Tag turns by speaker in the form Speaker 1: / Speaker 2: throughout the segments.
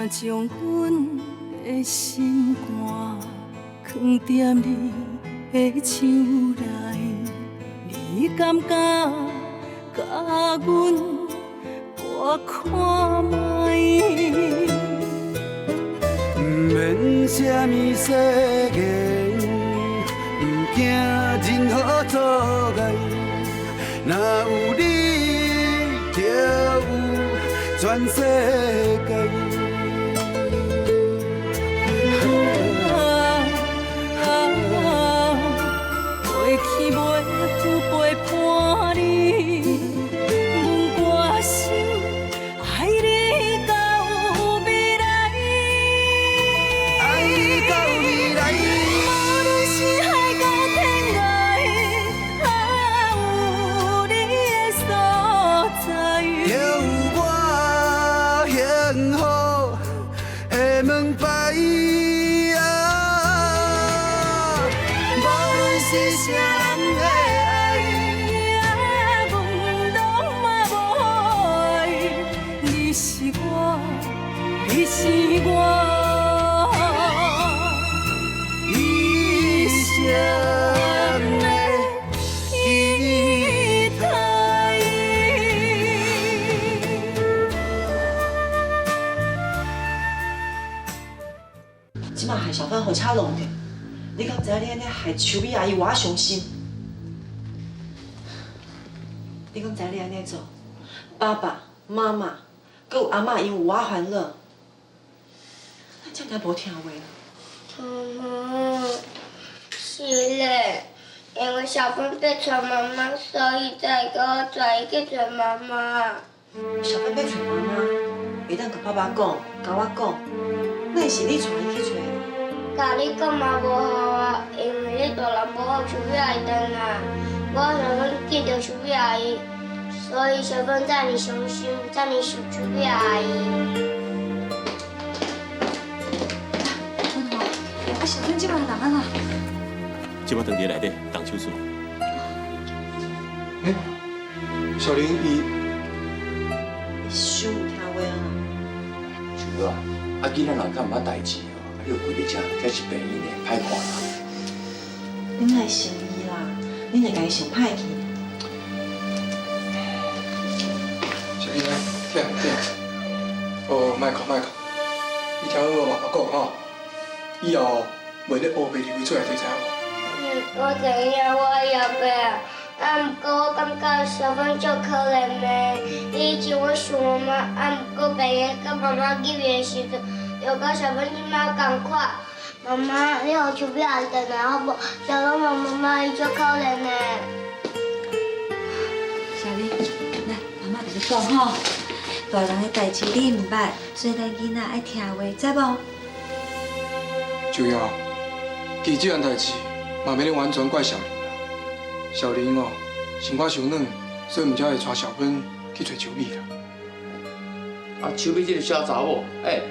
Speaker 1: 將阮的心肝囥踮你的手內，你敢敢共阮搏看覓？
Speaker 2: 毋免啥物誓言，毋驚任何阻礙，若有你，就有全世界。
Speaker 1: 過去袂赴陪伴你，阮歌心愛你到未來。
Speaker 2: 愛到未來。
Speaker 1: 無論是海角天涯，有你的所在，
Speaker 2: 就有我幸福的門牌。無論是啥人的愛，
Speaker 1: 阮攏嘛無愛。你是我，你是我
Speaker 2: 一生的
Speaker 1: 期待。
Speaker 3: 這馬害小芬予車弄著，你敢知影你按呢害秋美阿姨偌傷心？你敢知你按呢做，爸爸媽媽，閣有阿嬤𪜶有偌煩惱？咱這爾無聽話啦。
Speaker 4: 媽媽，是咧，因為小芬欲揣媽媽，所以才會叫我帶伊去揣媽媽。
Speaker 3: 小芬欲揣媽媽，會當共爸爸講，共我講，哪會是你帶伊去揣？
Speaker 4: 共你講嘛無效啊，因為你大人無予秋美阿姨轉來，無小芬見著秋美阿姨，所以小芬遮爾傷心，遮爾想秋美阿姨。
Speaker 5: 文華，啊小芬這擺人按怎？
Speaker 6: 這擺當佇內底動手術。
Speaker 7: 欸，小玲伊
Speaker 3: 傷有聽話啊！
Speaker 8: 秋啊，啊囡仔人敢毋捌代誌哦，啊你又規日遮，這是病院的，歹看啦。
Speaker 3: 恁來想伊啦，恁會共伊想歹去。
Speaker 7: 小玲來，聽聽。哦，莫哭莫哭，你聽好我爸爸講吼，以後袂咧烏白入去出來，你知影無？
Speaker 4: 嗯，我知影，我會曉白。啊，毋過我感覺小芬足可憐的。以前我想媽媽，啊，毋過病院佮媽媽入院的時陣，就佮小芬這馬仝款。媽媽，你予秋美阿姨轉來好無？小芬問媽媽，伊足可憐的。
Speaker 5: 小玲，來，媽媽共你講吼，大人的代誌你毋捌，所以咱囡仔愛聽話，知無？
Speaker 7: 秋葉，其實這件代誌嘛免你完全怪小玲啦。小玲哦，心肝傷軟，所以毋才會帶小芬去揣秋美啦。
Speaker 9: 啊，秋美這个小查某，欸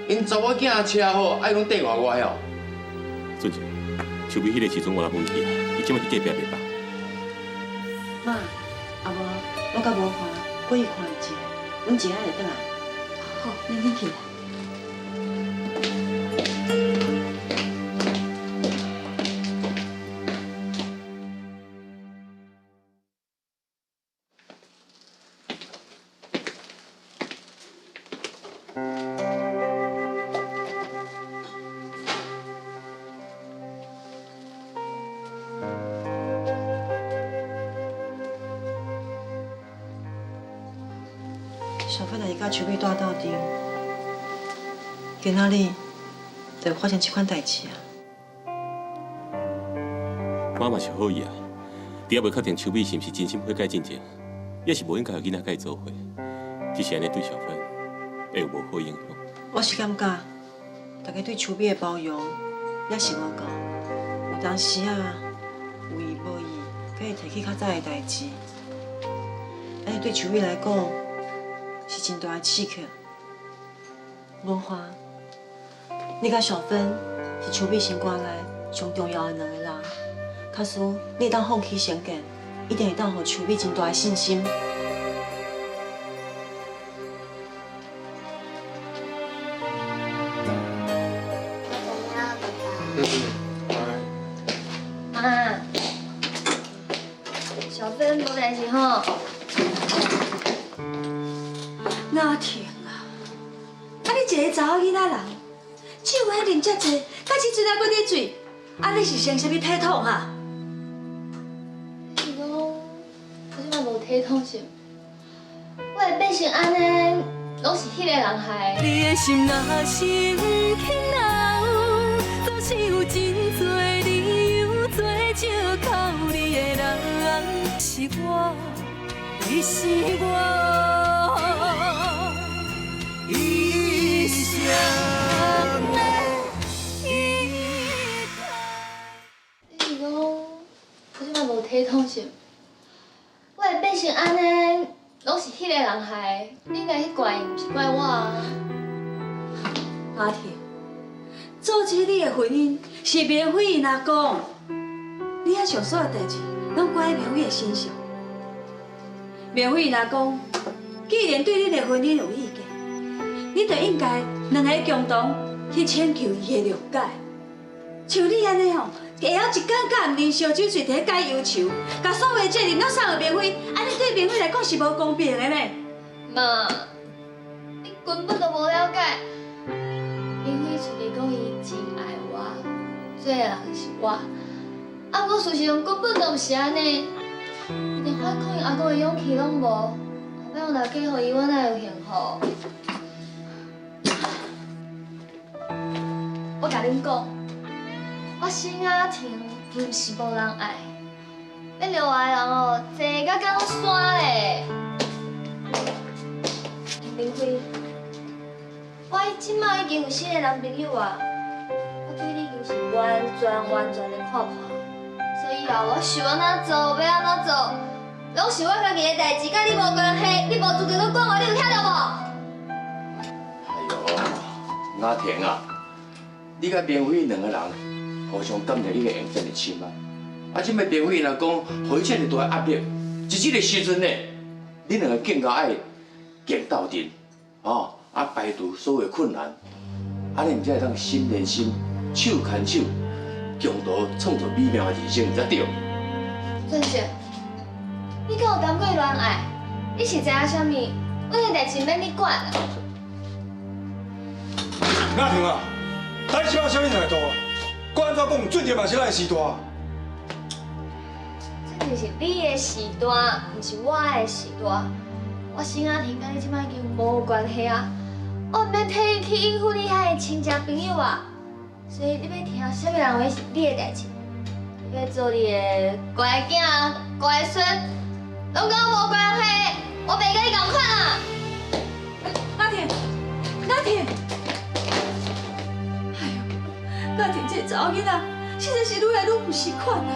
Speaker 9: ，𪜶查某囝車禍，愛攏綴外外哦。
Speaker 6: 俊傑，秋美彼个時陣我來問去，伊這馬佇隔壁袂吧？
Speaker 3: 媽，啊無，我佮文華過去看伊一下，阮一下就轉來。
Speaker 5: 好，恁緊去。
Speaker 3: 小芬若是佮秋美蹛鬥陣，今仔日就會發生這款代誌啊！
Speaker 6: 媽嘛是好意啊，佇猶未確定秋美是毋是真心悔改進前，也是無應該予囡仔佮伊做伙，只是按呢對小芬會有無好影響。
Speaker 3: 我是感覺，大家對秋美的包容也是無夠，有當時啊，有意無意，共伊提起較早的代誌，按呢對秋美來講是真大的刺激。文華，你佮小芬是秋美心肝內上重要的兩個人，假使你會當放棄成見，一定會當予秋美真大的信心。
Speaker 10: 妈，小芬无代志吼。
Speaker 5: 雅婷啊，啊你一个查某囡仔人，酒彼啉遮济，到这阵还阁咧醉，啊你是穿啥物体统啊？
Speaker 10: 你是讲我这摆无体统是？我会变成按呢，拢是彼个人害的。
Speaker 1: 你的心若是毋肯留，总是有真多理由做借口。你的人是我，你是我一生的依靠。
Speaker 10: 你是讲我这摆无体统是？我会变成按呢，拢是彼个人害的，你应该去怪伊，毋是怪我啊。
Speaker 5: 阿婷，阻止你的婚姻是明辉𪜶阿公，你遐想所有代志拢怪喺明辉的身上。明辉𪜶阿公既然对你的婚姻有意见，你就应该两个共同去请求伊的谅解。像你按呢吼，会晓一工佮毋啉烧酒，醉佇咧解忧愁，共所有的责任拢送予明辉，按呢对明辉来讲是无公平的呢。
Speaker 10: 妈，你根本就无了解。明辉出嚟讲伊真爱我，做的人是我，啊，毋过事实上根本就毋是按呢。伊连反抗𪜶阿公的勇气拢无，后摆我若嫁予伊，我哪会有幸福？我共恁讲，我沈雅婷毋是无人爱，欲掠我的人哦，济甲敢若山咧。明辉，我这摆已经有新的男朋友啊，我对你已经是完全完全的看破，所以以后我想按怎做，欲按怎做，拢是我家己的代志，佮你无关系，你无资格阁管我，你有听著无？
Speaker 8: 哎哟，雅婷啊，你佮明辉两个人互相感情已经缘这么深啊，啊，这摆明辉若讲，予伊这么大的压力，伫这个时阵呢，你两个更加爱行斗阵，哦，啊，排除所有困难，按呢毋才会当心连心，手牵手，共同创造美妙的人生，才对。
Speaker 10: 俊杰，你敢有谈过恋爱？你是知影啥物？阮的代志毋免你管啊。
Speaker 7: 雅婷啊，咱这摆啥物态度啊？阁按怎讲，俊杰嘛是咱的时代。
Speaker 10: 这就是你的时代，毋是我的时代。我沈雅婷佮你这摆已经无关系啊，我毋免替你去应付你遐个亲戚朋友啊。所以你欲听啥物人话是你的代志，你欲做你的乖囝、乖孙，拢佮我无关系，我袂佮你仝款啊！
Speaker 5: 雅婷，雅婷，哎呦，雅婷这个查某囡仔实在是愈来愈毋是款啊！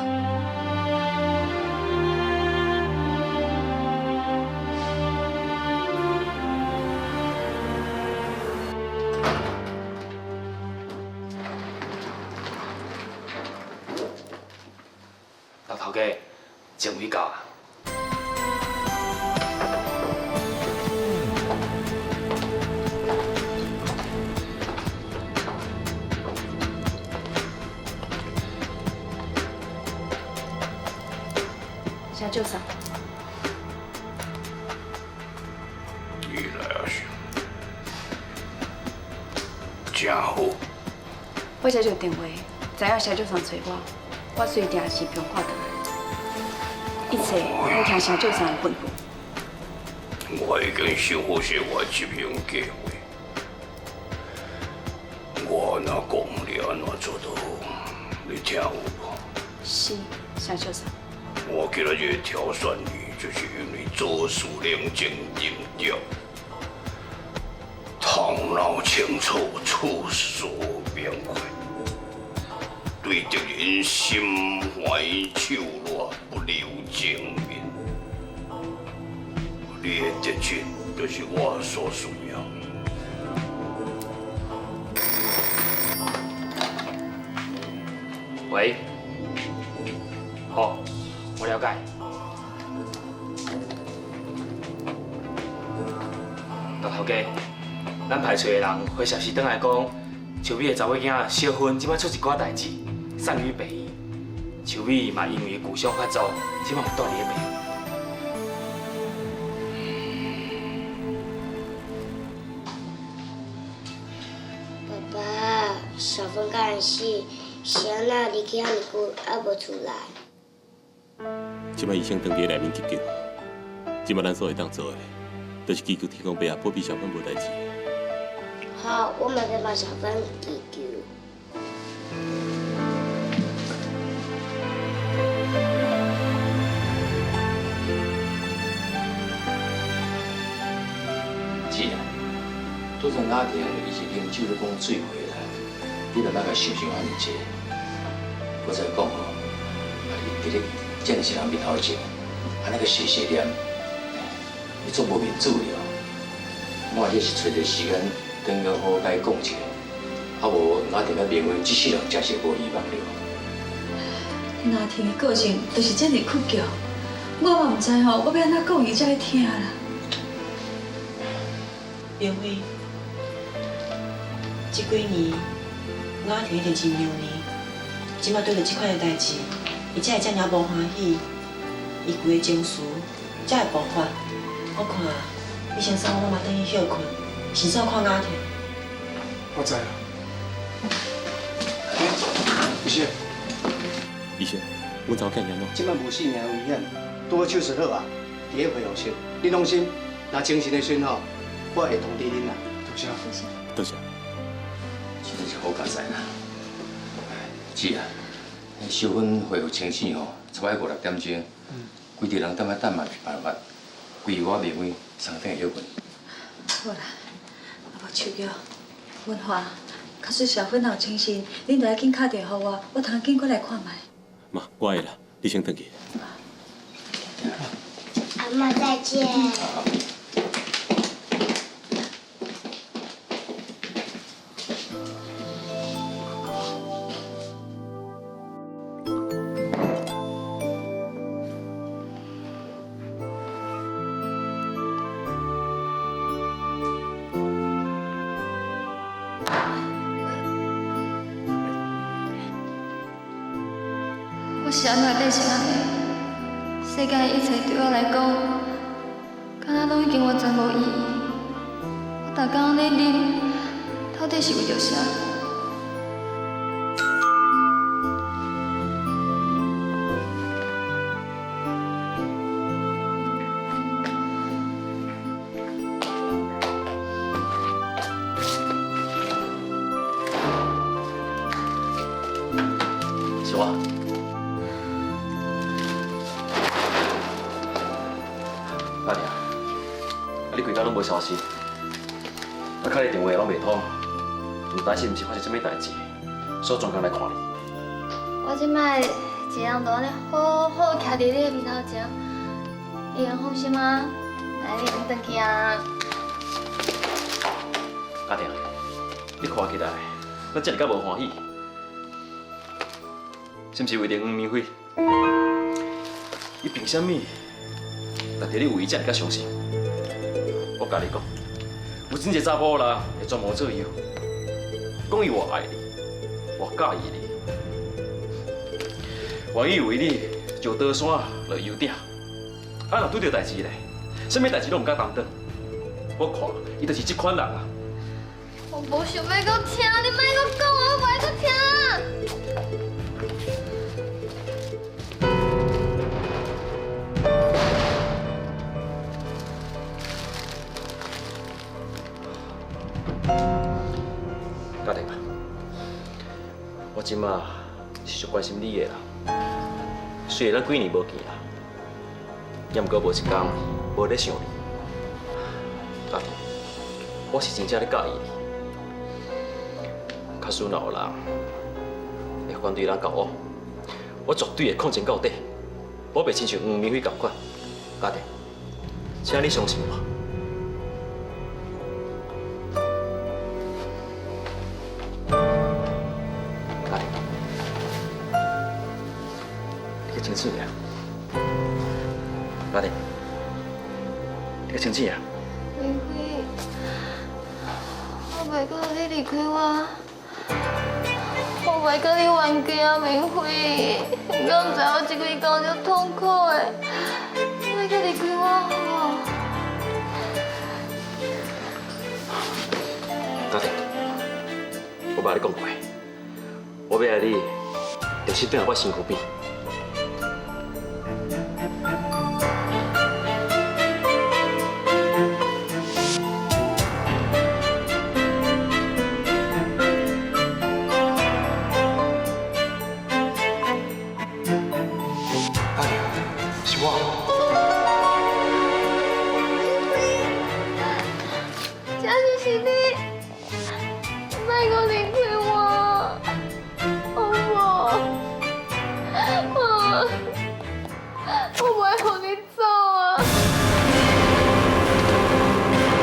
Speaker 11: 老头家，终于到啊！
Speaker 12: 小舅嫂，
Speaker 13: 你来啊想，真好。
Speaker 12: 我接到电话，知影小舅嫂找我，我随定是不用看转来，一切拢听小舅嫂的吩咐。
Speaker 13: 我已经想好势我执行计划，我按怎讲，你按怎做就好，你听有无？
Speaker 12: 是，小舅嫂。
Speaker 13: 我今仔日挑选你，就是因为做事冷静沉着，头脑清楚，处事明快，对敌人心怀手软，不留情面。你的特质就是我所需要。
Speaker 11: 喂，好。我了解。老头家，咱派出的人回消息转来讲，秋美的查某囝小芬这摆出一寡代志，送入病院，秋美嘛因为旧伤发作，这摆嘛蹛伫咧病。
Speaker 4: 爸爸，小芬敢死，是按怎离去遐尔久，犹无出来？
Speaker 6: 这摆医生当伫内面急救，这摆咱所会当做的，就是祈求天公伯啊保庇小芬无代志。
Speaker 4: 好，我嘛欲帮小芬祈求。
Speaker 8: 姊啊，拄阵阿婷伊是啉酒咧讲醉话啦，你就莫共想想遐尔济。我再讲吼，啊你伫咧遮尔济人面头前，按呢阁细细念，你足无面子了。我这是揣一个时间，转去好好共伊讲一下，啊无阿婷佮明辉这世人真是无希望了。
Speaker 5: 阿婷的个性就是遮尔倔强，我嘛毋知吼，我欲按怎讲伊才会听啦。
Speaker 3: 明辉，这几年阿婷已经真油腻，这摆对著这款的代志，伊才会遮尔无欢喜，伊规个情绪才会爆发。我看你先送我妈妈转去歇睏，先煞看阿婷。
Speaker 7: 我知啦。欸，医生，
Speaker 6: 医生，阮查某囝安怎？
Speaker 14: 这摆无性命危险，拄好手术好啊，伫咧恢复室。你放心，若精神的时阵吼，我会通知恁啦。
Speaker 7: 多谢，
Speaker 6: 多谢。
Speaker 8: 真正是好佳哉啦。姊啊，小芬恢复清醒吼，差不多五六点钟，规地人踮遐等嘛是办法，规我明辉送转去歇睏。
Speaker 5: 好啦，啊无秋娇，文华，假使小芬若有精神，恁著爱紧敲电话予我，我通紧过来看觅。
Speaker 6: 妈，我会啦，你先转去。
Speaker 4: 阿嬷再见。
Speaker 10: 我是按怎会变成按呢？世间的一切对我来讲，敢若拢已经完全无意义。我逐工咧啉，到底是为著啥？
Speaker 15: 是我。阿婷，啊你规工拢无消息，啊敲你电话拢袂通，毋知是毋是发生啥物代志，所以专工来看你。
Speaker 10: 我这摆一个人就按呢好好徛伫你的面头前，你会放心吗？来，你转去啊。
Speaker 15: 阿婷，你看起来，咱遮尔甲无欢喜，是毋是为著黄明辉？伊凭啥物？值得你为伊遮尔甲伤心？我共你讲，有真济查埔人会装模作样，讲伊偌爱你，偌佮意你，愿意为你上刀山落油鼎。啊，若拄著代志咧，啥物代志拢毋敢担当。我看伊就是这款人啊。
Speaker 10: 我无想欲阁听，你莫阁讲，我无爱阁听。
Speaker 15: 家庭啊，我这马是足关心你的啦。虽然咱几年无见啊，也毋过无一天无咧想你。家庭，我是真正咧佮意你。假使若有人会反对咱交往，我绝对会抗争到底。我袂亲像黄明辉仝款。家庭，请你相信我。你较清醒啊，家庭，你较清醒啊。
Speaker 10: 明辉，我袂阁你离开我，放我袂佮你冤家啊，明辉，你敢毋知我這幾工足痛苦的，你莫閣離開我好無？
Speaker 15: 家庭，我捌你講過，我欲愛你，就是轉來我身軀邊。
Speaker 7: 阿娘，是我。
Speaker 10: 真是是你，莫閣離開我，好無？我袂予你走啊！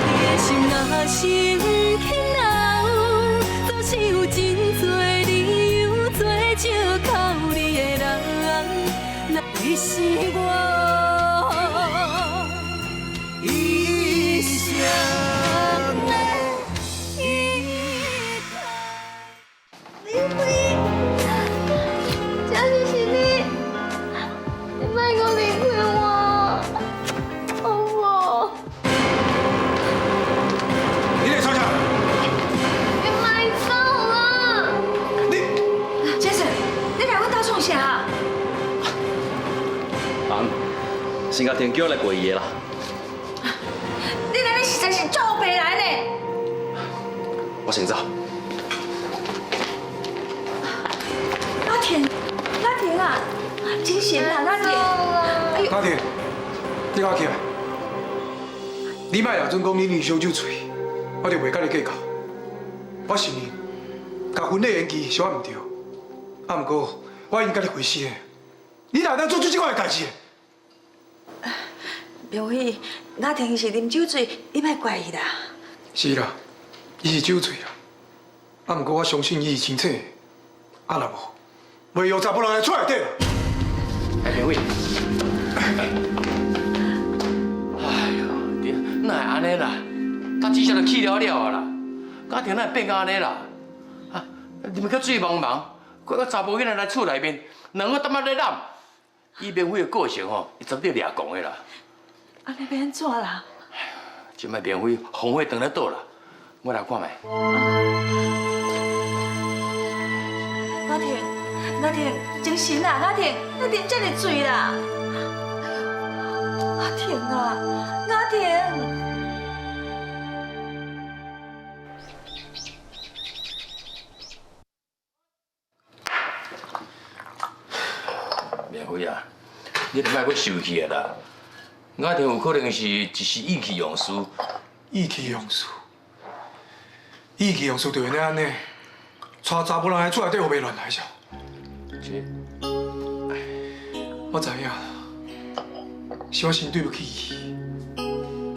Speaker 1: 你的心若是毋肯留，总是有真多理由做借口你的人，你是我
Speaker 2: 一生的依靠。
Speaker 10: 明辉，真是是你，你莫阁离开我，好無？
Speaker 7: 你咧创啥？
Speaker 10: 你莫走啦！
Speaker 7: 你
Speaker 5: 先生，你來阮兜創啥啊？
Speaker 15: 人，新家庭叫我來過伊的啦。
Speaker 5: 你來，你實在是做白來呢。
Speaker 15: 我先走。
Speaker 5: 阿田，阿田啊，精神啦，阿田。哎呦，
Speaker 7: 阿田，你甲我起來。你莫若準講你啉燒酒醉，我就袂佮你計較。我承認，共婚禮延期是我毋對，啊，毋過我已經佮你回信的。你哪會當做出這款的代誌？
Speaker 5: 明輝，阿田是啉酒醉，你莫怪伊啦。
Speaker 7: 是啦，伊是酒醉啦，啊，毋過我相信伊是清醒的。啊，若無，袂用查埔人來厝內底啦。
Speaker 8: 哎，明輝，哎呦，對，哪會按呢啦？他至少就去了了啊啦，家庭哪會變到按呢啦？啊，啉到醉茫茫，閣佮查埔囡仔來厝內面，兩個淡仔咧攬。伊明輝的個性吼，伊絕對掠狂的啦。
Speaker 5: 按呢欲按怎啦？
Speaker 8: 這擺明輝風火轉咧倒啦，我來看覓。
Speaker 5: 阿婷，阿婷，精神啦，阿婷，你啉這麼醉啦？哎呦，阿婷啊，阿婷。
Speaker 8: 明輝啊，你著莫閣生氣啊啦！阿婷有可能是一時意氣用事。
Speaker 7: 意氣用事，意氣用事就會按呢，帶查埔人來厝內底，予袂亂來是？
Speaker 8: 這，
Speaker 7: 我知影，是我先對不起伊。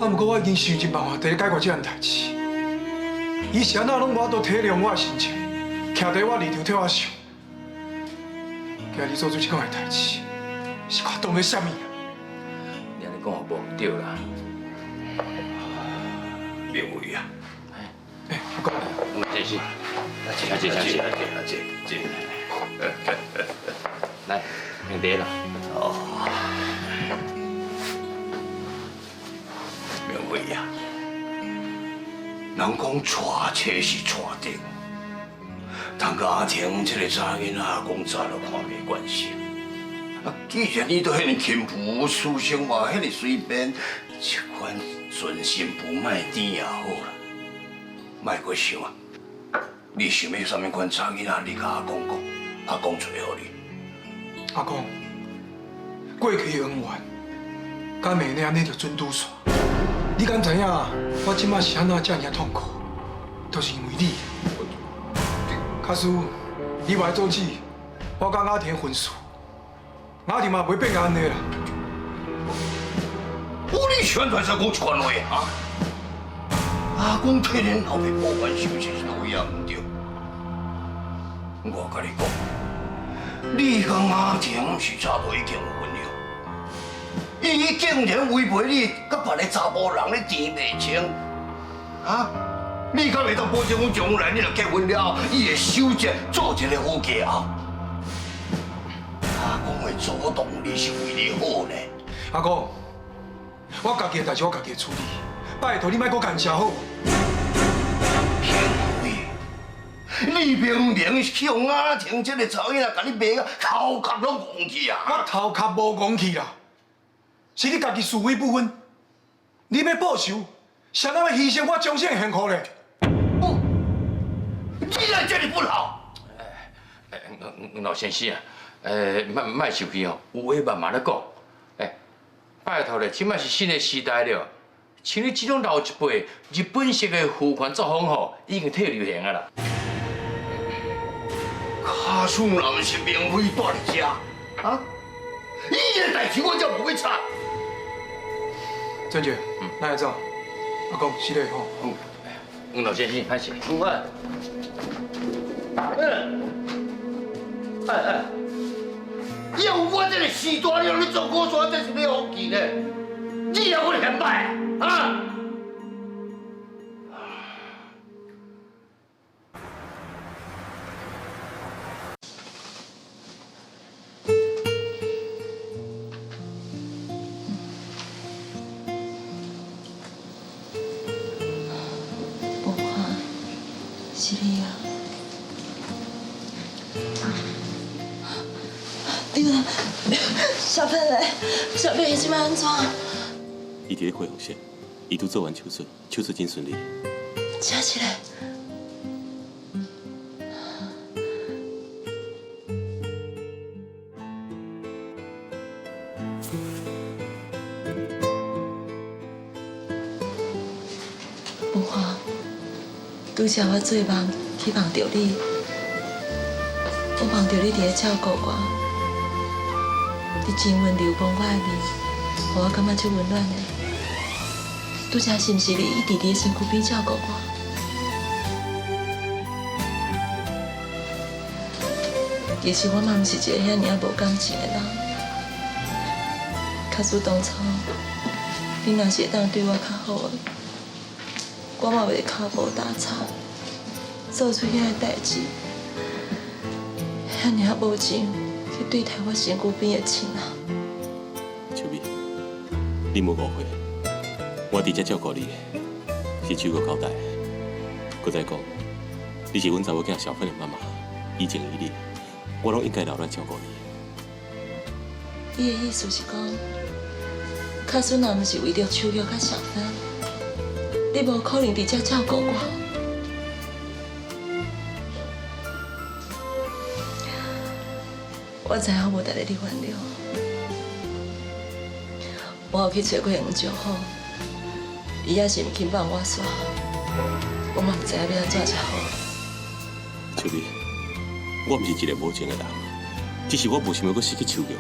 Speaker 7: 啊，毋過我已經想盡辦法，佇咧解決這項代誌。伊是按怎攏無法度體諒我的心情，徛佇我立場替我想。今日做出這款的代誌，是我當咧啥物？
Speaker 8: 你按呢講也無毋對啦。
Speaker 13: 明輝啊，
Speaker 7: 欸，阿公，
Speaker 8: 這是，這這這這
Speaker 13: 這這，
Speaker 8: 來，喝茶啦。
Speaker 13: 哦，明輝啊，人講娶妻是娶定，通佮阿婷這個查囡仔，阿公早就看袂慣勢。啊，既然你都遐爾輕浮，思想嘛遐爾隨便，這款存心不莫甜也好啦，莫閣想啊。你想欲啥物款查囡仔，你共阿公講，阿公揣予你。
Speaker 7: 阿公，過去的恩怨，敢袂用按呢就準拄煞？你敢知影我這擺是按怎這爾痛苦？都是因為你。假使你無愛阻止我佮阿婷婚事，阿婷嘛袂變甲按呢啦。
Speaker 13: 我你宣傳啥講這款話啊？阿公替恁老爸報還仇是有影毋對？我佮你講，你佮阿婷是早都已經有婚了，伊竟然違背你，佮別个查埔人咧甜袂清，啊？你敢會當保證阮將來你若結婚了後，伊會守節做一個好家后？阿公的主動力是為你好呢。
Speaker 7: 阿公，我家己的代誌我家己處理，拜託你莫閣干涉好無？
Speaker 13: 你明明是去予阿婷這個查某囡仔，共你罵甲頭殼攏戇去啊！
Speaker 7: 我頭殼無戇去啦，是你家己是非不分，你欲報仇，誰人欲犧牲我終身的幸福咧？
Speaker 13: 你來這裡不好。
Speaker 9: 老先生啊，莫生氣哦，有話慢慢咧講。拜託咧，這擺是新的時代了，像你這種老一輩日本式的父權作風吼，已經退流行啊啦。
Speaker 13: 假使若毋是明輝蹛佇遮，啊，伊的代誌我才無欲插。
Speaker 7: 鄭姐，咱來走。阿公，失禮吼。
Speaker 9: 黃老先生，歹勢。
Speaker 13: 哎哎，要我這個時大了，你做古山，這是欲福氣呢？你也閣嫌歹啊？
Speaker 3: 無華，是你啊！對啦，小芬咧，小芬伊這擺按怎？
Speaker 6: 伊佇咧恢復室，伊拄做完手術，手術真順利。
Speaker 3: 真是咧。無華，拄才我做夢去夢著你，我夢著你佇咧照顧我，你真溫柔摸我的面，予我感覺足溫暖的。拄才是毋是你一直佇咧身軀邊照顧我？其實我嘛毋是一個遐爾仔無感情的人。假使當初你若是會當對我較好的，我嘛袂跤無打插，做出遐个代誌，遐爾仔無情去對待我身軀邊的親人。
Speaker 6: 秋美，你莫誤會，我佇遮照顧你，是手個交代。閣再講，你是阮查某囝小芬的媽媽，以情以理，我攏應該留來照顧你。
Speaker 3: 你的意思是講，假使若毋是為著秋玉佮小芬，你無可能佇遮照顧我。我知影我無值得你原諒，我有去揣過黃石虎，伊也是毋肯放我煞，我嘛毋知影欲按怎才好。
Speaker 6: 秋美，我毋是一個無情的人，只是我無想欲閣失去秋玉。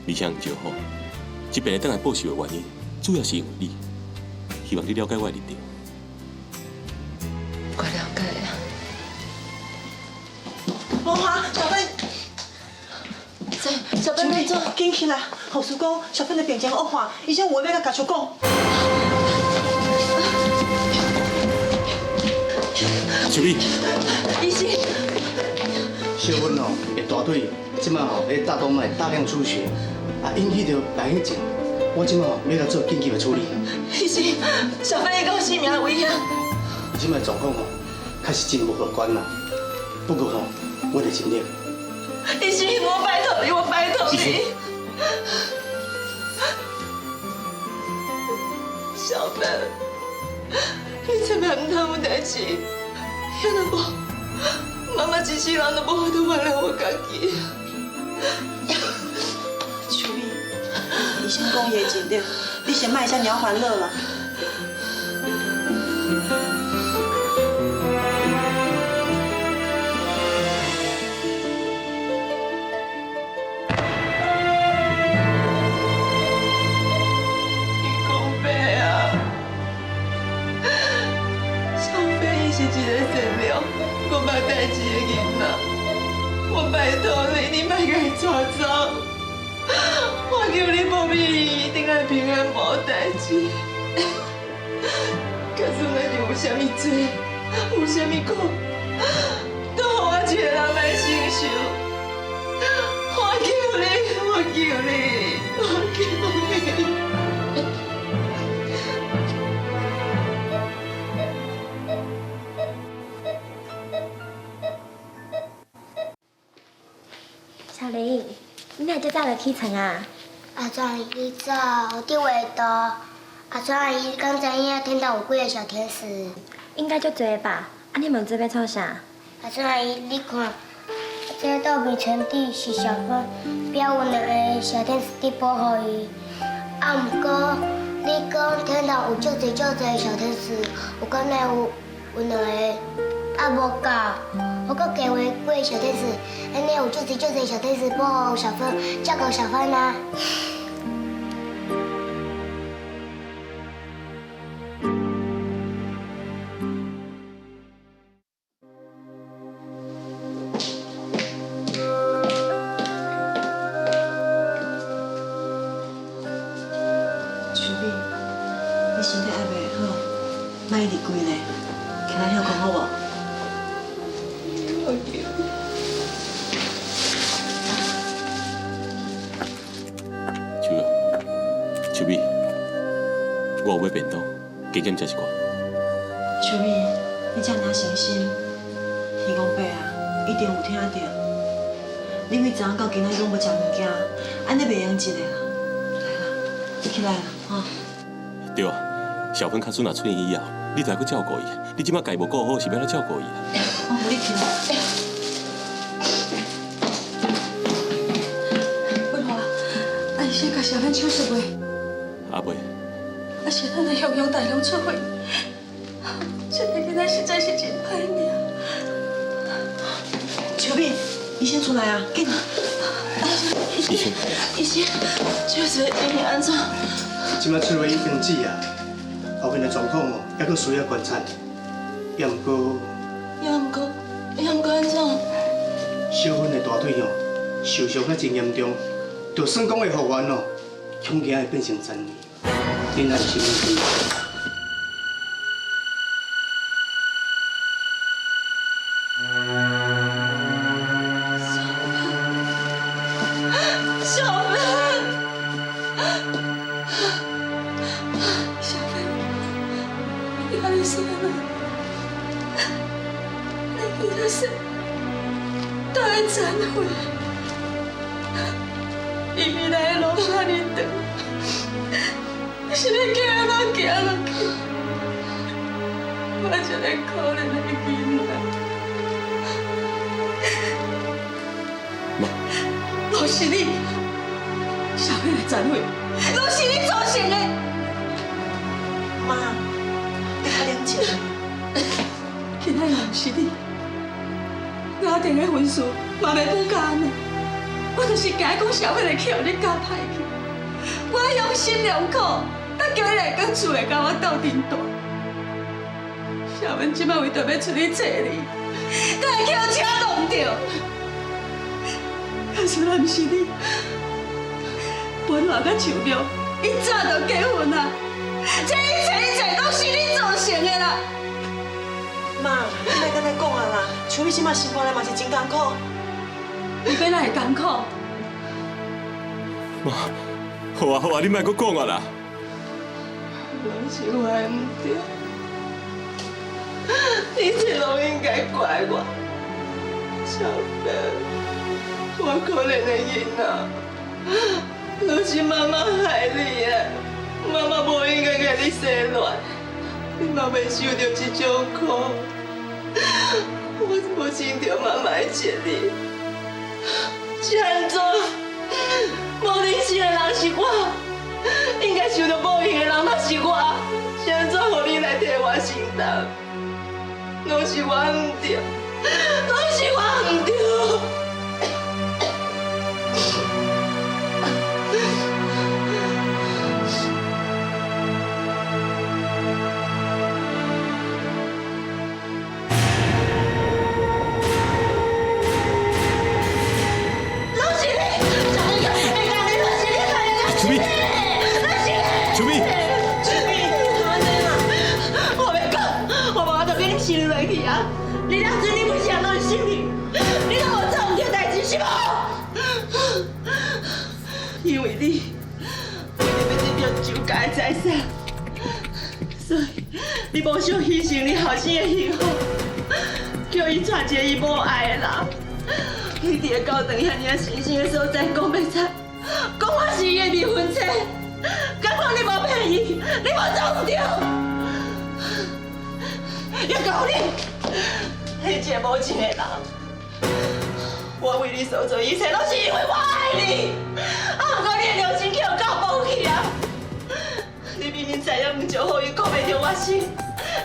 Speaker 6: 而且黃石虎這遍會轉來報仇的原因，主要是因為你，希望你了解我的立場。
Speaker 3: 我了解啊。
Speaker 16: 無華，小芬，
Speaker 3: 小芬，你怎？
Speaker 16: 緊起來！護士講，小芬的病情惡化，醫生有話欲共家屬講。
Speaker 6: 秋美，
Speaker 3: 醫生，
Speaker 14: 小芬吼，的大腿這擺吼，咧大動脈大量出血，啊，引起著敗血症。我這擺吼欲來做緊急的處理。
Speaker 3: 醫生，小芬伊敢有生命危險？
Speaker 14: 這擺狀況吼，確實真無樂觀啦。不過吼，我會盡力。
Speaker 3: 醫生，我拜託你，我拜託你。小芬，你千萬毋通有代誌，遐若無，媽媽一世人都無法度原諒我家己。
Speaker 16: 秋美，醫生講伊會盡力，你先莫遮爾煩惱啦。
Speaker 3: 你講白啊，小芬伊是一個善良、閣捌代誌的囡仔，我拜託你，你莫共伊帶走。我求你保庇伊，一定愛平安無代誌。假使
Speaker 17: 咱是有啥物罪，有啥物苦，都予我一个人来承受。我求你，我求你，我求你。
Speaker 10: 小玲，你哪遮早就起床啊？
Speaker 4: 阿川伊早伫画图。阿川阿姨，你敢知影天堂有几个小天使？
Speaker 10: 应该足济吧？啊，你问这欲创啥？
Speaker 4: 阿川阿姨，你看，这豆皮田地是小芬，表有两个小天使伫保护伊。啊，毋过你讲天堂有足济足济小天使，有敢若有两个？啊，无够，我阁加画几个小天使，按呢有足济足济小天使保护小芬，照顾小芬啊。
Speaker 3: 秋美，你身体还袂好，莫一直跪咧，起来歇困好无？
Speaker 17: 我求。
Speaker 6: 秋秋美，我有买便当，加减食一寡。
Speaker 3: 秋美，你这尔诚心，天公伯啊，一定有听著。你为昨昏到今仔拢无食物件，按呢袂用一个啦。来啦，你起来啦，吼。
Speaker 6: 对啊，小芬较孙若出院以后，你就爱阁照顾伊。你这摆家无顾好，是欲按怎照顾伊啊？
Speaker 3: 我扶你起来。
Speaker 5: 文华，啊，医生共小芬手术未？
Speaker 6: 阿未。
Speaker 5: 啊，是咱的雄雄大量出血，这个囡仔实在是真歹命。
Speaker 3: 秋美，医生出来啊，紧！
Speaker 6: 医生，
Speaker 3: 医生，手术的情形按怎？
Speaker 14: 这摆出血已经止啊，后面的状况哦，犹阁需要观察。也毋过，
Speaker 17: 也毋过按怎？
Speaker 14: 小芬的大腿哦，受伤较真严重，就算讲会复原哦，恐惊会变成残废。恁若是啥物？
Speaker 17: 小芬，
Speaker 5: 小芬，你安呢是按怎？你彼个是大残废，伊未来的路遮尔长，你是欲行按怎行落去？我这个可怜的囡仔，
Speaker 6: 妈，
Speaker 5: 拢是你，小芬的残废，拢是你造成的。
Speaker 3: 妈，你较冷静。
Speaker 5: 今仔若毋是你，家庭的婚事嘛袂不甘的。我就是惊讲小芬会去予你教歹去。我用心良苦，才叫你来到厝内佮我斗阵住。小芬这摆为著欲出去揣你，才会去予车撞著。假使若毋是你，本华佮秋玉，伊早就结婚啊！这一切一切拢是你造成的啦！
Speaker 3: 妈，你莫阁再讲啊啦，秋美这摆生活咧嘛是真艰苦。
Speaker 5: 伊欲哪会艰苦？
Speaker 6: 妈，好啊好啊，你莫阁讲啊啦。
Speaker 17: 拢是我的毋对，一切拢应该怪我。小芬，我可怜的囡仔，拢是妈妈害你的，妈妈无应该共你生乱，你嘛袂受著这种苦。我无尽著妈妈的责任，是按怎？无人性的人是我，应该受到报应的人嘛是我，是按怎予你来替我承担？拢是我毋对，拢是我毋对。
Speaker 6: 秋美，秋美，
Speaker 17: 秋美，我欲告，你当阵你每一项拢是信你，你拢无做毋对代志是无？因为你，为了欲得著周家的财产，所以你无想牺牲你后生的幸福，叫伊娶一个伊无爱的人。你伫个教堂遐尔啊神圣的所在讲欲出，讲我是伊的未婚妻，敢讲你无骗伊，你无做毋对。也够你，你这个无情的人，我为你所做一切，拢是因为我爱你。啊，毋过你的良心去予狗剥去啊！你明明知影毋祝福伊顾袂著我心，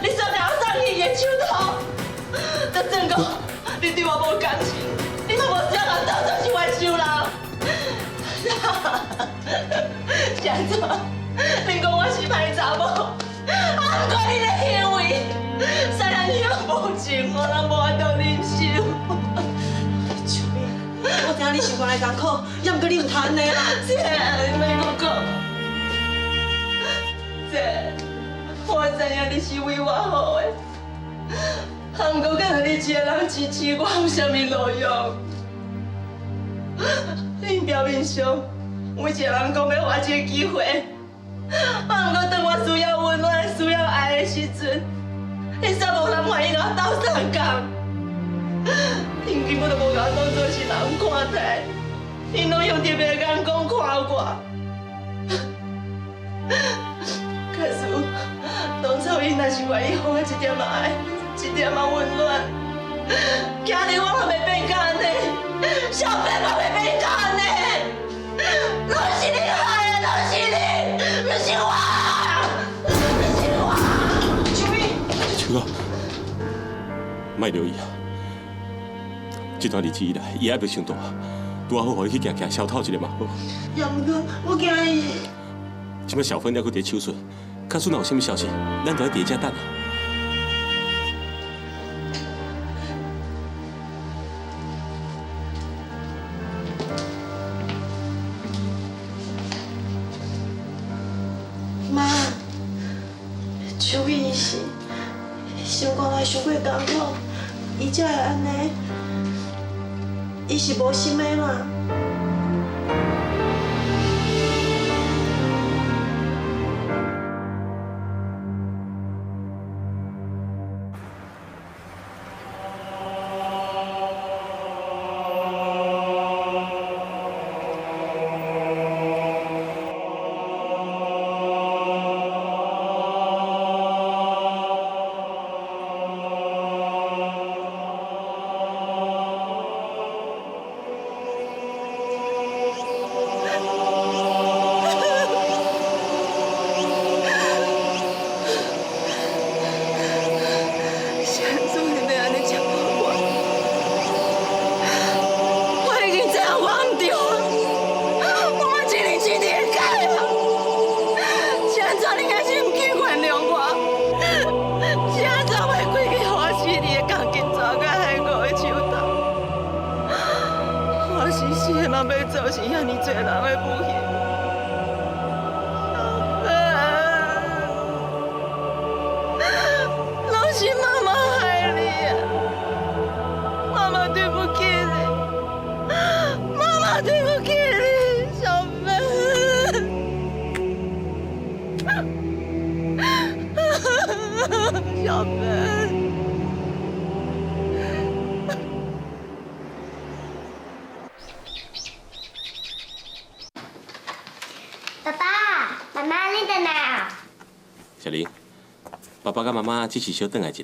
Speaker 17: 你煞共我送去伊的手头，就算讲你对我无感情，你嘛无需要共当作是冤仇人。是按怎？恁讲我是歹查某，啊，毋过你的行为，虽然你无情，我拢无法度忍受。
Speaker 3: 秋美，我知影你心肝内艰苦，也毋过你毋通按呢啦。
Speaker 17: 姐，你莫阁讲。姐，我知影你是为我好的，啊，毋过敢若你一个人支持我，有啥物路用？恁表面上每一个人讲欲予我一个机会，啊，毋过当我需要温暖、需要爱的时阵，彼煞无人愿意共我斗相共。𪜶根本就无共我当作是人看待，𪜶拢用特别的眼光看我。假使当初𪜶若是愿意予我一点仔爱，一点仔温暖，今日我嘛袂变甲按呢，小芬嘛袂变甲按呢，拢是你害的，拢是你，毋是我，毋是我。
Speaker 3: 秋美，
Speaker 6: 秋哥，莫留意啊！这段日子以来，伊压力伤大，拄仔好，予伊去行行消透一下嘛好。
Speaker 17: 也毋过我惊伊。
Speaker 6: 这摆小芬犹阁伫手术，假使若有啥物消息，咱就爱伫遮等啊。
Speaker 16: 妈，秋美伊是心肝内伤过艰苦，伊才会按呢。伊是无心的啦。
Speaker 17: 是按怎你欲按呢折磨我？我已经知影我毋对啊，我嘛尽力尽力会改啊。是按怎你还是毋肯原谅我？是按怎我规气予我死伫个钢筋蛇佮海狗的手头？我死死的嘛欲造成遐尔济人的不幸。拢是妈妈害你啊！妈妈对不起你，妈妈对不起你，小芬。小芬。
Speaker 4: 爸爸妈妈，你转来啊？
Speaker 6: 小玲，爸爸佮妈妈只是小转来一下，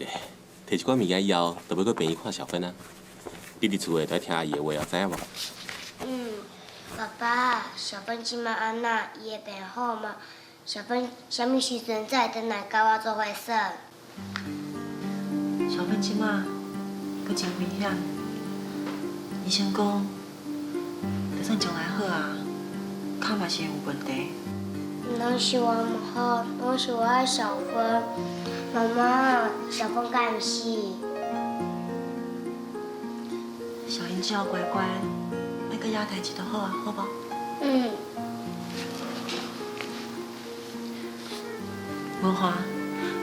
Speaker 6: 提一寡物件以后，就欲阁病院看小芬啊。你伫厝内就爱听阿姨的话哦，知影无？
Speaker 4: 嗯，爸爸，小芬这摆按怎？伊会变好吗？小芬啥物时阵才会转来佮我做伙耍？
Speaker 3: 小芬这马阁真危险，医生讲，就算将来好啊，脚嘛是会有问题。
Speaker 4: 拢是我毋好，拢是我爱小芬。妈妈，小芬敢毋是？
Speaker 3: 小英只要乖乖，莫阁惹代志就好啊，好无？
Speaker 4: 嗯。
Speaker 3: 文华，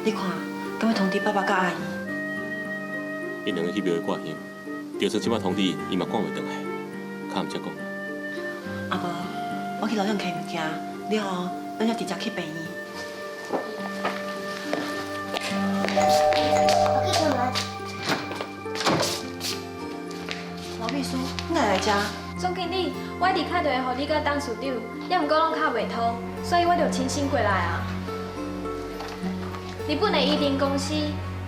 Speaker 3: 你看，敢欲通知爸爸佮阿姨？
Speaker 6: 𪜶兩个去廟會掛香，就算這擺通知𪜶，伊嘛趕袂轉來，較毋才講。
Speaker 3: 啊無，我去樓頂提物件，了後咱才直接去病院。
Speaker 4: 我去出門。
Speaker 3: 老秘書，你哪會來遮？
Speaker 10: 總經理，我一直敲電話予你佮董事長，也毋過攏敲袂通，所以我就親身過來啊。日本的伊藤公司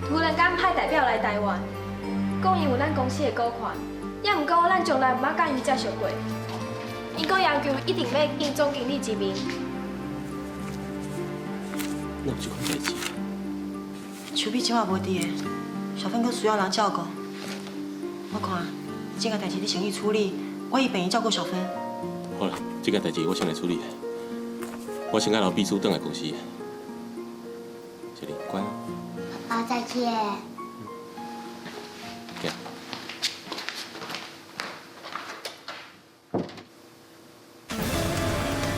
Speaker 10: 突然間派代表來台灣，講伊有咱公司的股權，也毋過咱從來毋捌佮伊接觸過。𪜶閣要求一定欲見總經理一面。
Speaker 6: 哪有這款代誌？
Speaker 3: 秋美這擺無佇的，小芬閣需要人照顧。我看這件代誌你先去處理，我去病院照顧小芬。
Speaker 6: 好啦，這件代誌我先來處理。我先共老秘書轉來公司。小玲，乖。
Speaker 4: 爸爸再見。
Speaker 6: 行。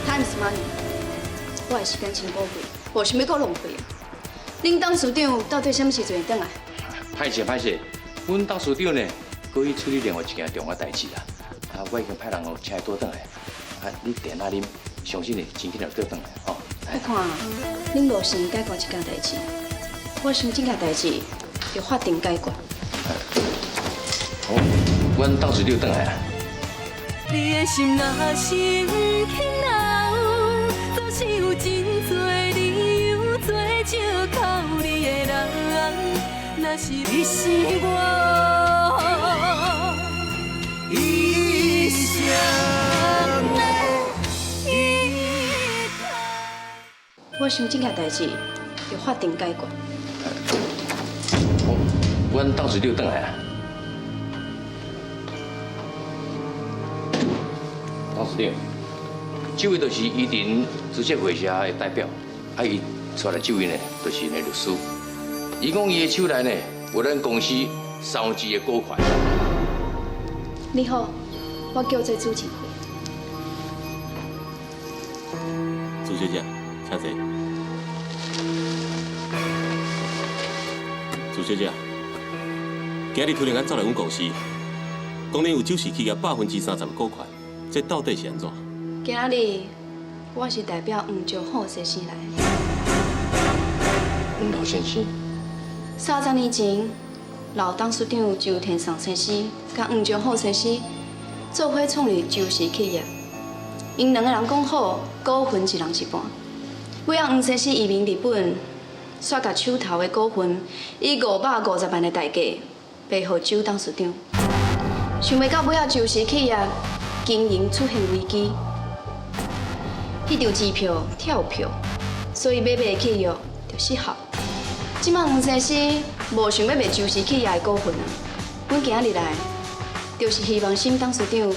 Speaker 12: Time is money，我的時間真寶貴，無想欲閣浪費。恁董事長到底啥物時陣會轉來？
Speaker 9: 歹勢歹勢，阮董事長呢，閣去處理另外一件重要代誌啦。啊，我已經派人哦請伊倒轉來。啊，你電仔啉，相信呢，真緊就倒轉來吼。
Speaker 12: 我看恁無先解決這件代誌，我想這件代誌要法庭解決。
Speaker 9: 好，阮董事長轉來啊。
Speaker 1: 你的心若是毋肯留，總是有真濟理由做借口你的人。若是你是我一生的依靠。
Speaker 12: 我想這件代誌要法庭解決。
Speaker 9: 好，阮董事長轉來啊。董事長，這位就是伊藤株式會社的代表，啊，伊帶來這位呢，就是呢律師。伊講伊的手內呢有咱公司3分之一的股權。
Speaker 12: 你好，我叫做朱靜慧。
Speaker 6: 朱小姐，請坐。朱小姐，今日突然間走來阮公司，講恁有周氏企業30%的股權。這到底是按怎？
Speaker 12: 今日我是代表黃石虎先生來。
Speaker 9: 黃老先生。
Speaker 12: 30年前，老董事長周天松先生佮黃石虎先生做伙創立周氏企業，𪜶兩个人講好，股份一人一半。尾仔黃先生移民日本，煞共手頭的股份以550萬的代價賣予周董事長。想袂到尾仔周氏企業經營出現危機，彼張支票跳票，所以買賣契約就失效。這擺黃先生無想欲賣周氏企業的股份啊，阮今日來，就是希望沈董事長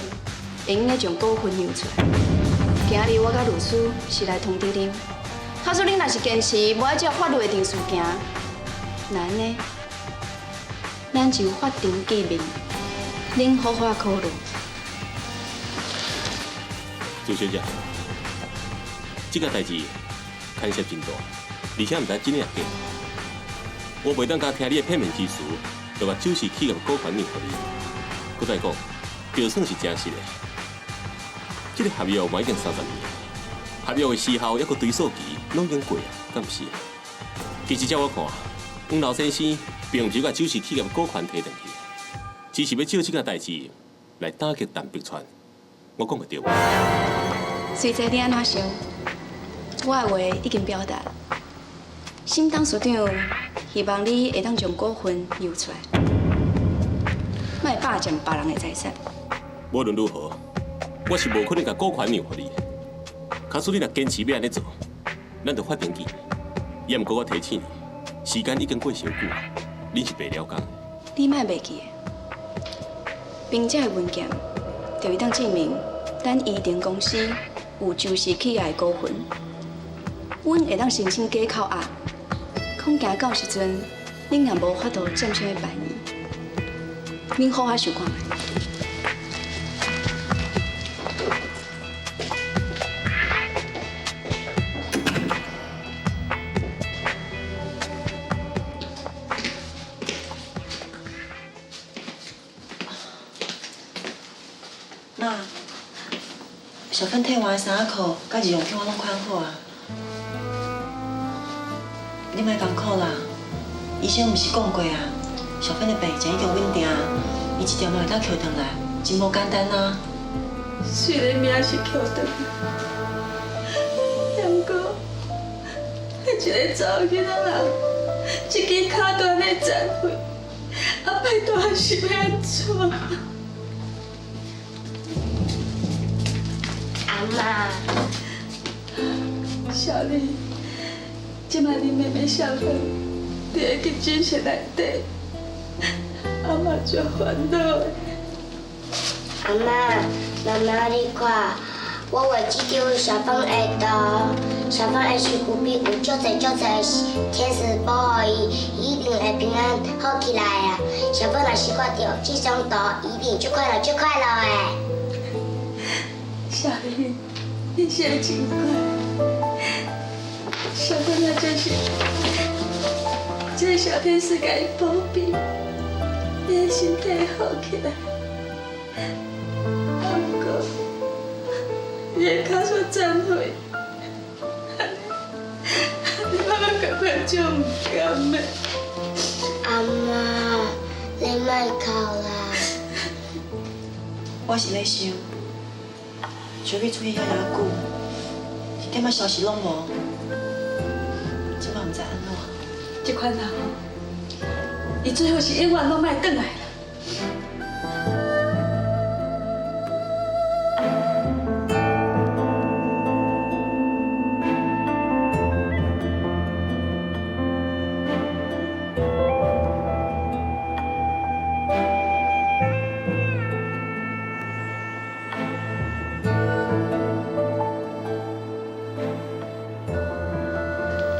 Speaker 12: 會用得將股份讓出來。今日我佮律師是來通知恁，假使恁若是堅持無愛照法律的程序行，那按呢，咱就法庭見面，恁好好考慮。
Speaker 6: 朱小姐，這個代誌牽涉真大，而且毋知真抑假。我袂當敢聽你的片面之詞，就共周氏企業股權讓予你。閣再講，就算是真實的，這個合約嘛已經30年，合約的時效抑閣追溯期攏已經過啊，敢毋是？其實照我看，黃老先生並毋是共周氏企業股權提轉去，只是欲藉這件代誌來打擊陳碧川。我講的對無？
Speaker 12: 隨在你按怎想，我的話已經表達。沈董事長希望你會當將股份讓出來，莫霸佔別人的財產。
Speaker 6: 無論如何，我是無可能共股權讓予你。假使你若堅持欲按呢做，咱就法庭見。也毋過我提醒你，時間已經過傷久，恁是白了工。
Speaker 12: 你莫袂記，憑這个文件，就會當證明咱伊藤公司有周氏企業的股份。阮會當申請假扣押，恐驚到時陣，恁也無法度佔啥物便宜。恁好好想看覓。
Speaker 3: 小芬退换的衫仔裤、佮日用品我攏款好啊。你莫艰苦啦，医生毋是讲过啊，小芬的病情已经稳定，伊一点嘛会当捡转来，真无简单啊。
Speaker 17: 虽然命是捡转来，不过，彼一个查某囡仔人，一支跤都按呢残废，啊拜托是欲按怎？
Speaker 4: 阿嬷，
Speaker 17: 小丽，这摆你妹妹小芬伫咧急诊室内底，阿嬷足烦恼的。
Speaker 4: 阿嬷，妈妈你看，我画这张小芬的图，小芬的身躯边有足济足济天使保护伊，伊一定会平安好起来啊！小芬若是看著这张图，一定足快乐足快乐的。
Speaker 17: 小丽，你写得真乖。小芬啊，真是这个小天使共伊保庇，伊的身体好起来。啊，毋过伊的跤煞残废，按呢妈妈感觉足毋甘的。
Speaker 4: 阿嬷，你莫哭啦。
Speaker 3: 我是咧想，小美出去遐尔久，一点仔消息攏无，这摆毋知按怎。
Speaker 17: 这款人，伊最好是永远攏莫转来啦。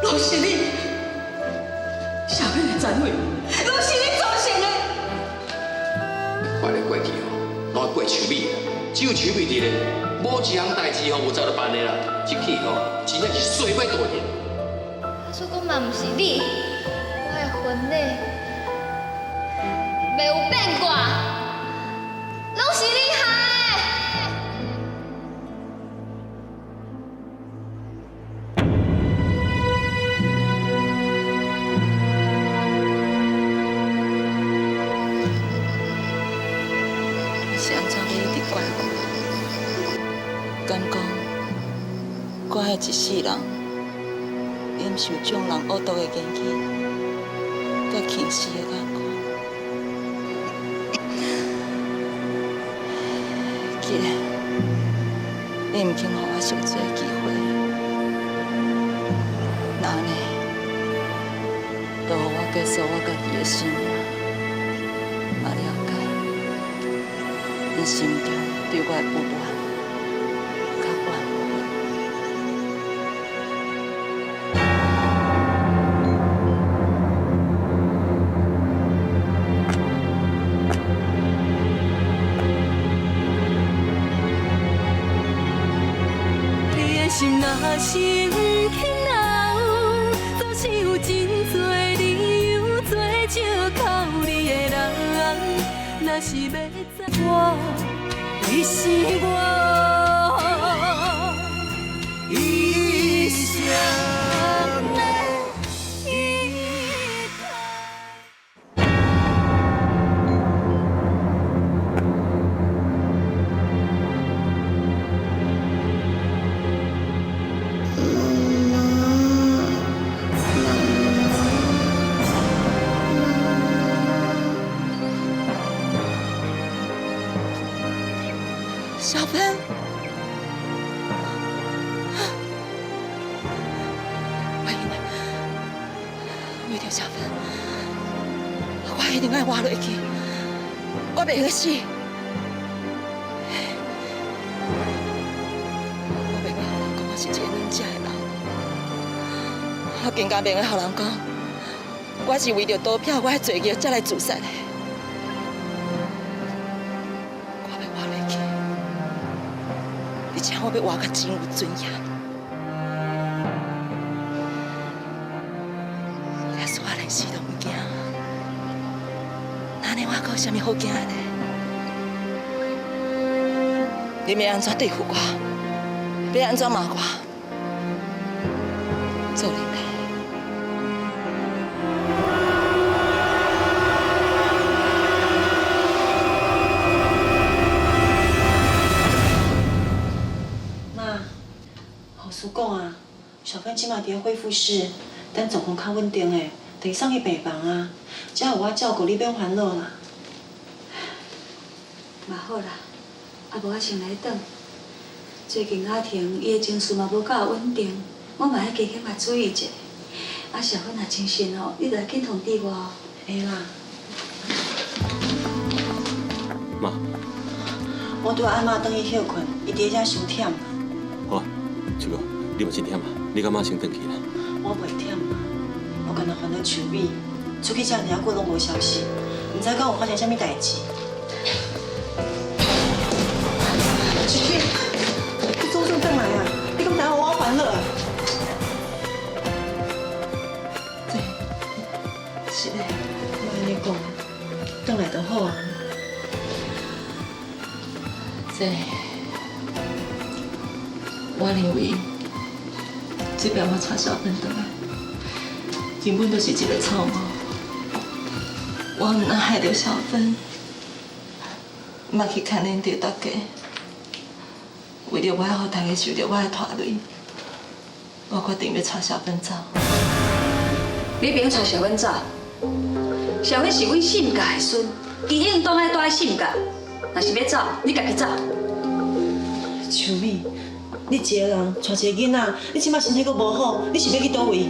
Speaker 17: 拢是你，小芬的残废，拢是你造成的。
Speaker 9: 我咧过去吼，拢爱怪秋美啦，只有秋美伫咧，无一项代志吼有早就办的啦。这去吼，真正是衰歹大人。
Speaker 10: 假使讲嘛毋是你，我的婚礼袂有变卦，拢是你害的。
Speaker 18: 是按怎欲一直怪我？敢讲我彼一世人忍受众人恶毒的言语，佮轻视的眼光。既然你毋肯予我赎罪的机会，那按呢，就予我结束我家己的生命，嘛了解𪜶心中对我的不满佮怨恨。
Speaker 1: 你的心若是毋肯留，总是有真济理由做借口你的人。若是欲知我，你是我
Speaker 2: 一生的依靠。
Speaker 18: 小芬，我一定为著小芬，我一定爱活落去，我袂用死，我袂用予人讲我是一个软食的人，我更加袂用予人讲我是为著逃避我的罪孽才来自杀的。我欲活落去，而且我欲活甲真有尊严。假使我连死都毋惊，那按呢我阁有啥物好惊的呢？你欲按怎对付我，欲按怎骂我？做恁的。
Speaker 3: 妈，护士讲啊，小芬这马伫咧恢复室，等状况较稳定的，就会送去病房啊。这有我照顾，你免烦恼啦。
Speaker 5: 嘛好啦，啊无我先来转。最近阿婷伊的情绪嘛无够稳定，我嘛爱加减嘛注意一下。啊，小芬若精神哦，你著紧通知我哦。
Speaker 3: 会啦。
Speaker 6: 妈，
Speaker 3: 我拄仔暗妈转去歇困，伊伫遮伤忝。
Speaker 6: 好啊，秋哥，你嘛真忝啊，你佮妈先转去啦。
Speaker 3: 我袂忝啦，我干焦烦恼秋美，出去遮尔久拢无消息，毋知敢有发生啥物代志。秋美，你总算转来啊！你敢知影我烦恼啊？
Speaker 18: 这是咧，
Speaker 3: 莫按呢讲，转来就好啊。
Speaker 18: 这，我认为这摆我带小芬转来，根本就是一个错误。我毋但害著小芬，嘛去牵连著大家。为著无爱予大家受著我的拖累，我决定欲带小芬走。
Speaker 5: 你别带小芬走，小芬是阮沈家的孙，伊应当爱住伫沈家。若是欲走，你家己走。
Speaker 3: 秋美，你一个人带一个囡仔，你这马身体阁无好，你是欲去佗位？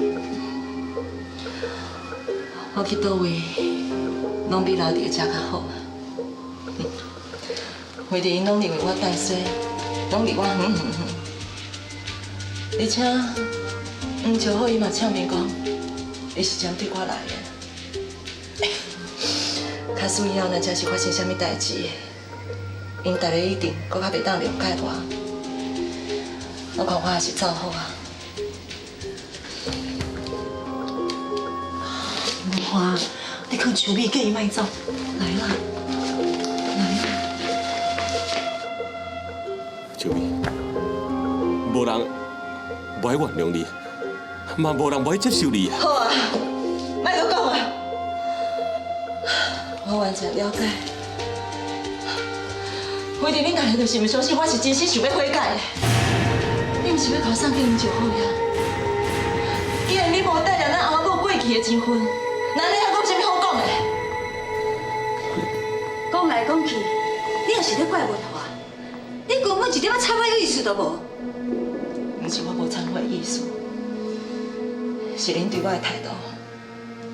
Speaker 18: 我去佗位，拢比留伫遮较好。反正𪜶拢认为我带衰，拢离我远远远。而且黄石虎伊嘛呛面讲，伊是针对我来的。假使以后若真是发生啥物代志，𪜶大家一定阁较袂当谅解我。我看我还是走好啊。
Speaker 3: 文华，你劝秋美叫伊莫走，来啦，来啦。
Speaker 6: 秋美，无人无爱原谅你，嘛无人无爱接受你。
Speaker 18: 好啊，莫阁讲啊，我完全了解。反正恁大家就是毋相信我是真心想欲悔改的。你毋是欲予我送去𪜶石虎遐？既然你无带着咱阿某过去的情分，那你还阁有啥物好讲的？
Speaker 5: 讲来讲去，你也是咧怪文华，你根本一点仔忏悔意思都无。
Speaker 18: 毋是我无忏悔意思，是恁对我的态度，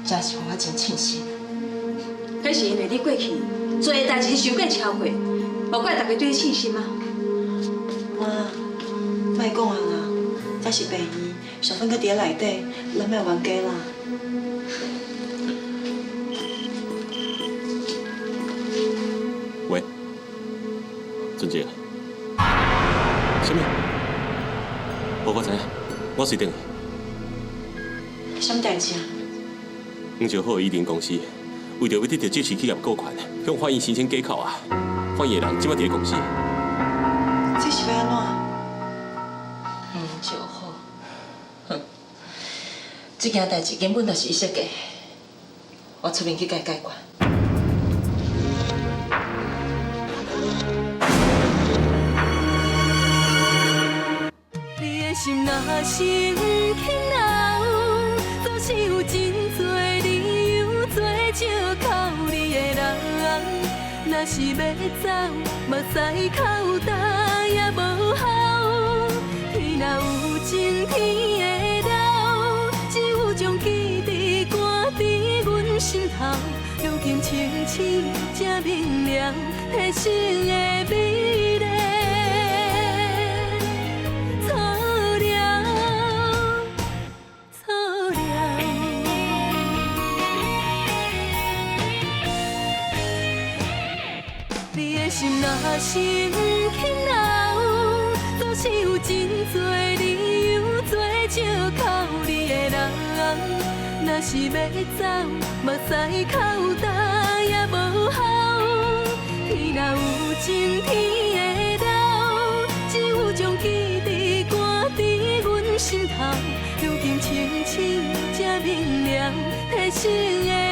Speaker 18: 真是予我真庆幸。
Speaker 5: 彼是因为你过去做的代志伤过超过，无怪大家对你庆幸啊。
Speaker 3: 妈，莫讲啊啦，这是病院，小芬阁伫内底，咱莫冤家啦。
Speaker 6: 喂，俊杰，啥物？无我知影，我随转。
Speaker 3: 啥物代志啊？
Speaker 6: 黄石虎的以林公司为著欲得著这次企业股权，向法院申请假口啊！法院的人这马伫咧公司。
Speaker 3: 这是欲按怎？
Speaker 18: 黄石虎，哼，这件代志根本就是伊设计，我出面去共伊解决。
Speaker 1: 你的心若是毋肯留，总是有真济理由做借口你的人。若是欲走，目屎哭焦也无效。天若有情天会老，只有将记忆赶伫阮心头。如今清醒才明了，彼生的美丽。错了，错了。你的心若是毋肯留，总是有真济理由做借口你的人。若是欲走，目屎哭焦也无效。天若有情天会老，只有将记忆生的。